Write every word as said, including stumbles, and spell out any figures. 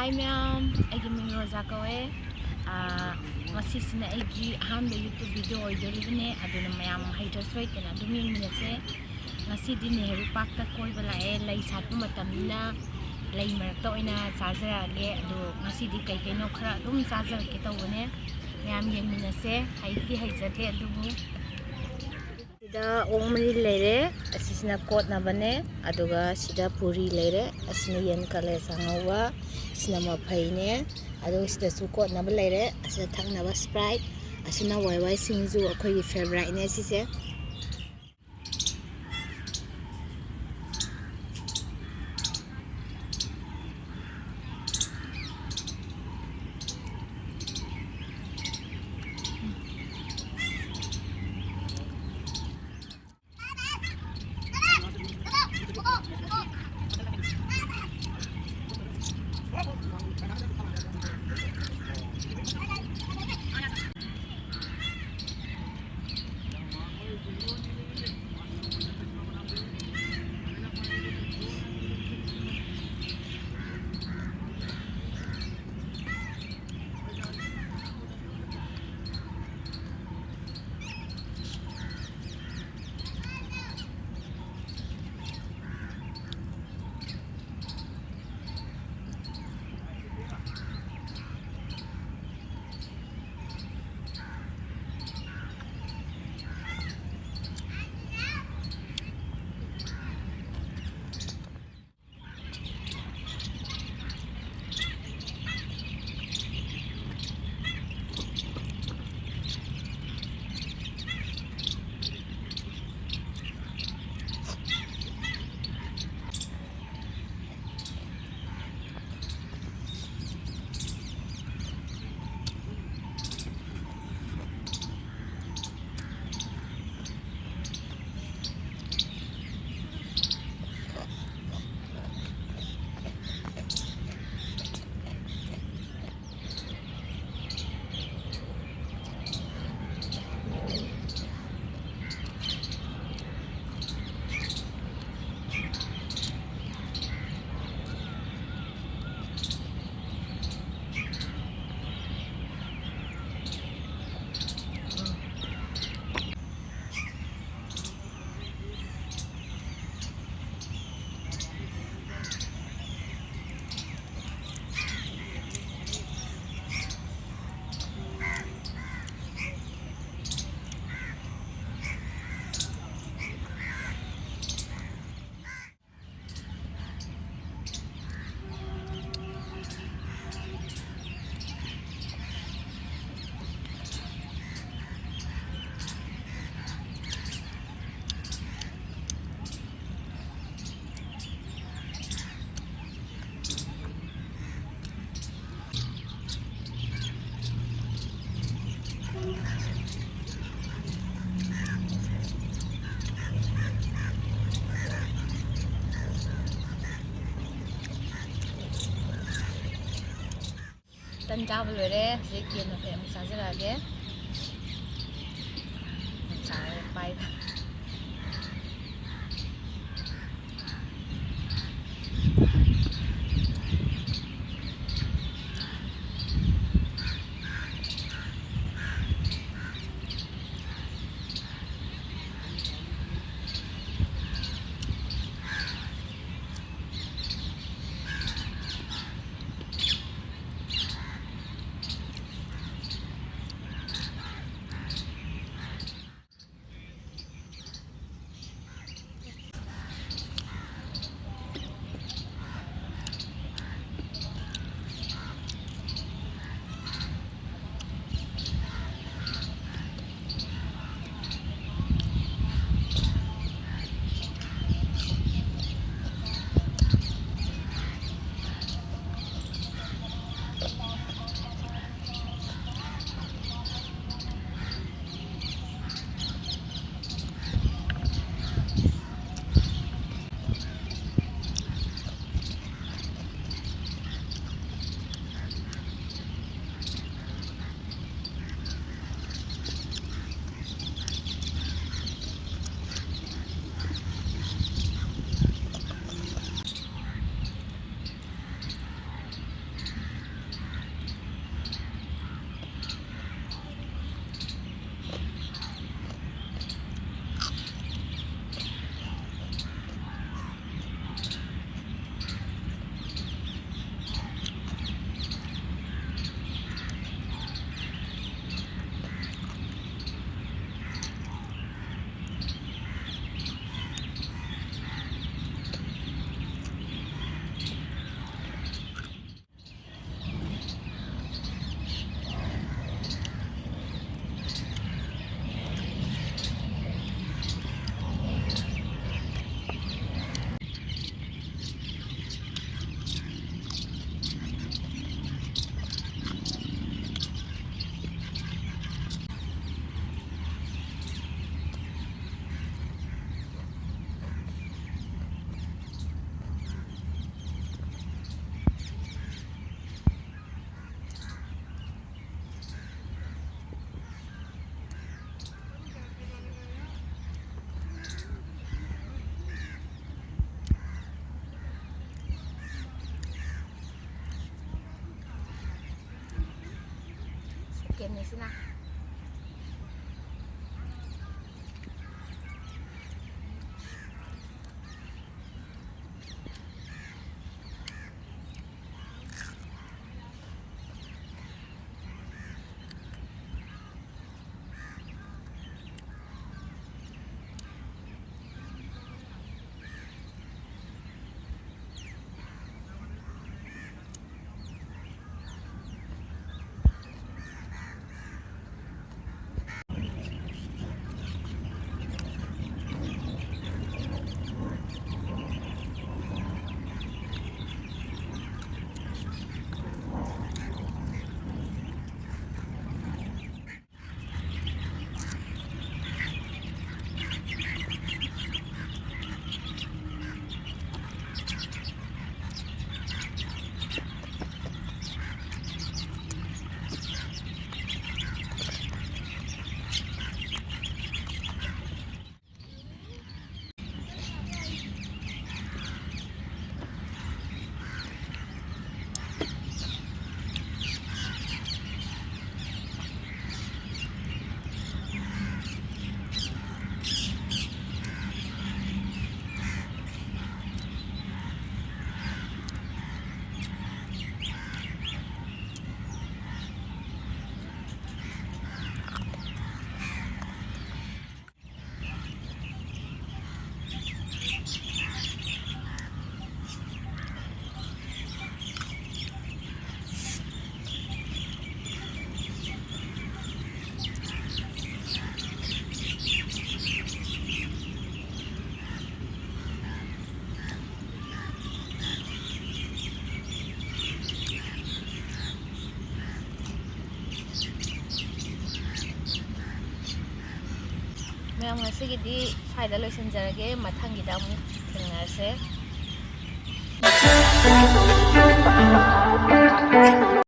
Hi ꯃꯌꯥꯝ, ꯑꯩꯒꯤ ꯃꯤꯡ ꯔꯣꯖꯥ ꯀꯧꯋꯦ꯫ ꯑꯥ, ꯉꯁꯤꯁꯤꯅ ꯑꯩꯒꯤ ꯑꯍꯥꯟꯕ YouTube video ꯑꯣꯏꯗꯣꯔꯤꯕꯅꯦ, ꯑꯗꯨꯅ ꯃꯌꯥꯝ ꯍꯩꯇ꯭ꯔꯁꯨ ꯍꯩꯇꯅ ꯑꯗꯨꯝ ꯌꯦꯡꯃꯤꯟꯅꯁꯦ꯫ ꯉꯁꯤꯗꯤ ꯅꯦꯍꯔꯨ ꯄꯥꯔꯛꯇ ꯀꯣꯏꯕ ꯂꯥꯛꯑꯦ, ꯂꯩ ꯁꯥꯠꯄ ꯃꯇꯝꯅꯤꯅ ꯂꯩ ꯃꯔꯛꯇ ꯑꯣꯏꯅ ꯆꯥꯖꯔꯛꯑꯒꯦ꯫ ꯑꯗꯣ ꯉꯁꯤꯗꯤ ꯀꯩ ꯀꯩꯅꯣ ꯈꯔ ꯑꯗꯨꯝ ꯆꯥꯖꯔꯛꯀꯦ ꯇꯧꯕꯅꯦ, ꯃꯌꯥꯝ ꯌꯦꯡꯃꯤꯟꯅꯁꯦ꯫ ꯍꯩꯗꯤ ꯍꯩꯖꯗꯦ ꯑꯗꯨꯕꯨ꯫ ꯁꯤꯗ ꯑꯣꯛ ꯃꯔꯤꯜ ꯂꯩꯔꯦ, ꯑꯁꯤꯁꯤꯅ ꯀꯣꯠꯅꯕꯅꯦ, ꯑꯗꯨꯒ ꯁꯤꯗ ꯄꯨꯔꯤ ꯂꯩꯔꯦ, ꯑꯁꯤꯅ ꯌꯦꯟ ꯀꯂꯦꯖꯥ ꯉꯧꯕ, ꯁꯤꯅ ꯃꯐꯩꯅꯦ, ꯑꯗꯨꯒ ꯁꯤꯗꯁꯨ ꯀꯣꯠꯅꯕ ꯂꯩꯔꯦ, ꯑꯁꯤꯗ ꯊꯛꯅꯕ Sprite, ꯑꯁꯤꯅ ꯋꯥꯏ ꯋꯥꯏ ꯁꯤꯡꯖꯨ, ꯑꯩꯈꯣꯏꯒꯤ favouriteꯅꯦ ꯁꯤꯁꯦ꯫ ꯇꯟ ꯆꯥꯕ ꯂꯣꯏꯔꯦ꯫ ꯍꯧꯖꯤꯛ ꯌꯦꯟ ꯃꯐꯩ ꯑꯃꯨꯛ ꯆꯥꯖꯔꯛꯑꯒꯦ꯫ ꯌꯥꯝ ꯁꯥꯔꯦ ꯄꯥꯏꯕ꯫ ꯁꯦꯝꯃꯤꯁꯤꯅ꯫ ꯃꯌꯥꯝ, ꯉꯁꯤꯒꯤꯗꯤ ꯁ꯭ꯋꯥꯏꯗ ꯂꯣꯏꯁꯤꯟꯖꯔꯒꯦ꯫ ꯃꯊꯪꯒꯤꯗ ꯑꯃꯨꯛ ꯊꯦꯡꯅꯔꯁꯦ꯫